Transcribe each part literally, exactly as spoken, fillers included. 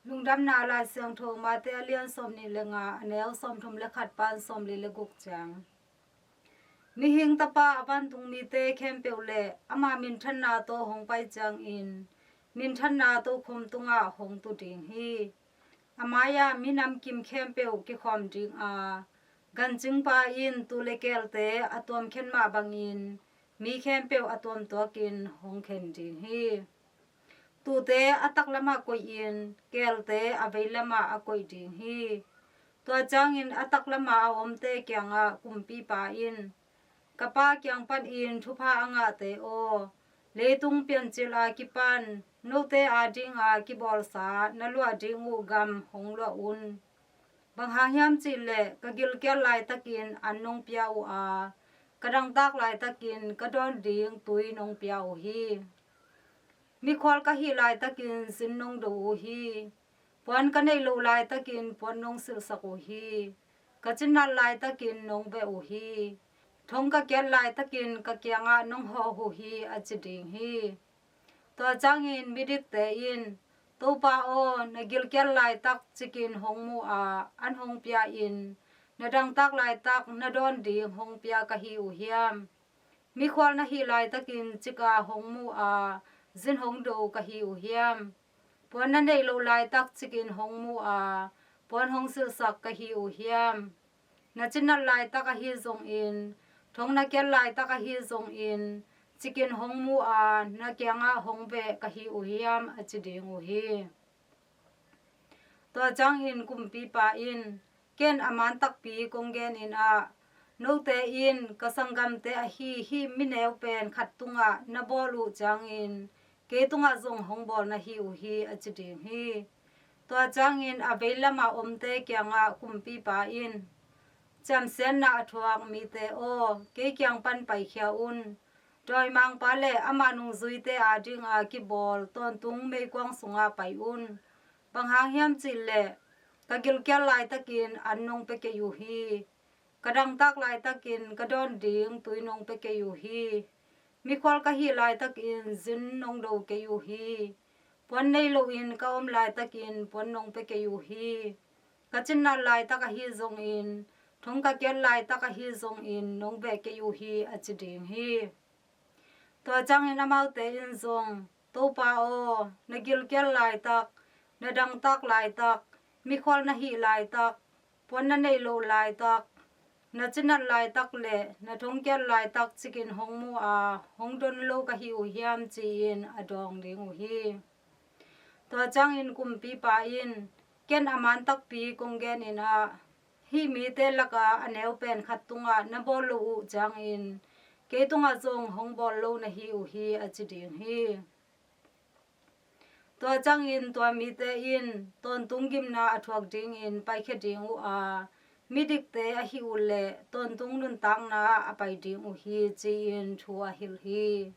Lungdamna Lai Siangtho Mate a lian sawmnih le nga, a neu sawmthum le khat pan sawmli le guk ciang. Mihing Tapa a vantung mite khempeuh le ama minthanna tawh hong pai ciangin minthanna tokhom tungah hong tu ding hi. A mai-ah minam kim khempeuh kikhawm ding a, gancingpa in tuu le keelte a tuamkhen mah bangin mi khempeuh a tuamtuakin hong khen ding hi. Tuute a taklamah koihin, keelte a veilamah a koih ding hi. Tua ciangin a taklamah a omte kiangah kumpipa in, Ka Pa kiang panin thupha a ngahte aw, leitung piancil a kipan note adinga kibawlsa na luah ding uh gam hong luah un. Bang hang hiam cihleh ka gilkial laitakin an nong pia uh a, ka dangtak laitakin ka dawn ding tui nong pia uh hi. Mikhual ka hih laitakin zin nong do uh hi. Puan ka neih loh laitakin puan nong silhsak uh hi. Ka cinat laitakin nong beh uh hi. Thong ka kiat laitakin ka kiangah nong hawh uh hi, a ci ding hi. Tua ciangin midikte in, Topa aw, na gilkial laitak cikin hong mu a, an hong pia-in, na dangtak laitak na dawn ding hong pia ka hi uh hiam? Mikhual na hih laitakin cika hong mu a, zin hong do ka hi uh hiam? Puan na neih loh laitak cikin hong mu a, puan hong silhsak ka hi uh hiam? Na cinat laitak ahi zongin, thong na kiat laitak ahi zongin, cikin hong mu a, na kiangah hong beh ka hi uh hiam, a ci ding uh hi. Tua ciangin kumpipa in, Ken a man takpi kong genin ah, note in ka sanggamte ahi hih mineu pen khat tungah na bawl uh ciangin kei tungah zong hong bawl na hi uh hi, a ci ding hi. Tua ciangin a veilamah omte kiangah kumpipa in, Ciamsiatna a thuak mite aw, kei kiang pan paikhia un. Dawimangpa le ama nungzuite adinga kibawl tawntung meikuang sungah pai un. Bang hang hiam cihleh ka gilkial laitakin an nong pia kei uh hi. Ka dangtak laitakin ka dawn ding tui nong pia kei uh hi. Mikhual ka hih laitakin zin nong do kei uh hi. Puan nei loin ka om laitakin puan nong pia kei uh hi. Ka cinat laitak ahi zongin, thong ka kiat laitak ahi zongin nong beh kei uh hi, a ci ding hi. Tua ciangin amaute in zong, Topa aw, na gilkial laitak, na dangtak laitak, mikhual na hih laitak, puan na neih loh laitak, na cinat laitak le na thongkiat laitak cikin hong mu a, hong don lo ka hi uh hiam, ci-in a dawng ding uh hi. Tua ciangin kumpipa in, Ken a man takpi kong genin ah, hih mite laka a neu pen khat tungah na bawl lo uh ciangin kei tungah zong hong bawl lo na hi uh hi, a ci ding hi. Tua ciangin tua mite in tawntung gimna a thuak dingin paikhia ding uh a, midikte ahih uh leh tawntung nuntakna ah a pai ding uh hi, ci-in thu a hilh hi.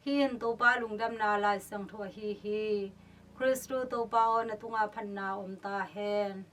Hih in Topa lungdamna Lai Siangtho ahi hi. Khristu Topa aw, na tungah phatna om ta hen.